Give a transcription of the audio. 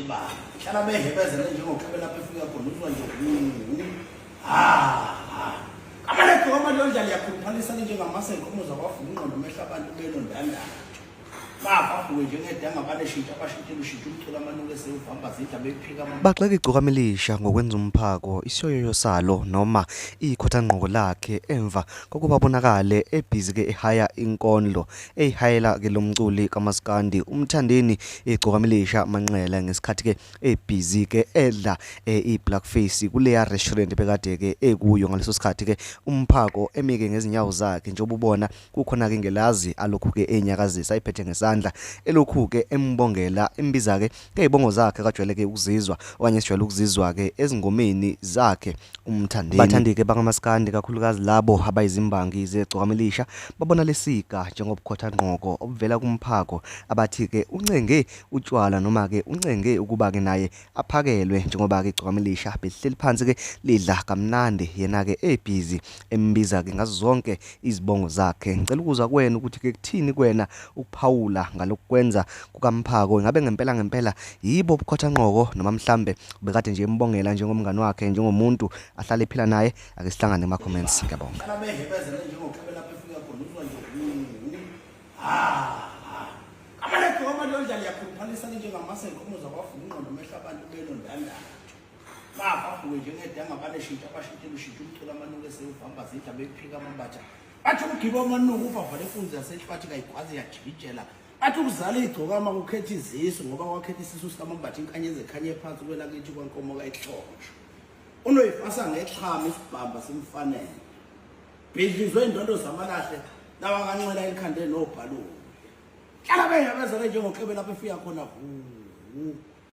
ibala. Hlala behebezele njengoklebe lapho efika khona uzwa nje hu ha ha. Amalekho amalondla liyakhuluphalisa njengamase inkomo zakwafuna ingqondo mehla abantu benondandatho. Bafa buke njengedanga baneshintsha abashintshela ushintsha umculo amanuku esewuvamba zidla bephika ama Bagxeka igcokama elisha ngokwenza umphako isiyoyoyo salo noma ikhothanqoko lakhe emva kokuba abonakale ebhizi ke ehaya inkondlo eyihayela ke lo mculi kamaskandi uMthandeni igcokama elisha Manqele ngesikhathi ke ebhizi ke edla eh, i-blackface kuleya restaurant bekade ke ekuyo ngaleso sikhathi ke umphako emike ngezinyawo zakhe njengoba ubona Kukhona-ke ingelazi alokhu-ke enyakazisa ayiphethe ngesandla elokhu-ke embongela embiza-ke ngey'bongo zakhe akajwayele-ke ukuzizwa okanye esijwayele ukuzizwa-ke ezingomeni zakhe uMthandeni. Bathandi-ke bakamaskandi kakhulukazi labo abayizimbangi zegcokama elisha babona lesiga njengobukhotha-ngqoko obuvela kumphako abathi-ke uncenge utshwala noma-ke uncenge ukuba-ke naye aphakelwe njengoba-ke igcokama elisha belihleli phansi-ke lidla kamnandi yena-ke ebhizi embiza-ke ngazo zonke izibongo zakhe. Ngicela ukuzwa kuwena ukuthi ke kuthini kuwena ukuphawula ngalokukwenza kukaMphako. Ingabe ngempela ngempela yibo ubukhothanqoko noma mhlambe ubekade nje embongela njengomngani wakhe njengomuntu ahlale ephila naye? Ake sihlangane kuma comments. Ngiyabonga. Hlala behebezele njengoklebe lapho efika khona uzwa nje hu ha ha. Amalekho amalondla liyakhuluphalisa njengamase inkomo zakwafuna ingqondo mehla abantu benondandatho. Bafa buke njengedanga baneshintsha abashintshela ushintsha umculo amanuku esewuvamba zidla bephika amambatha. Bathi umgibe wamanuku uvavale inkunzi yasenhlabathi kayigwazi yajikijela. Bathi ukuzala igcokama kukhetha izisu ngoba kwakhetha isisu sikamambatha inkanyezi ekhanye phansi kwelakithi kwankomo kayixhoxho. Unoyifasa ngexhama isibhamba simfanele. Bhidlizwe indondo zamalahle lawa kanxela elikhande nobhalulo. Hlala behebezele njengoklebe lapho efika khona hu.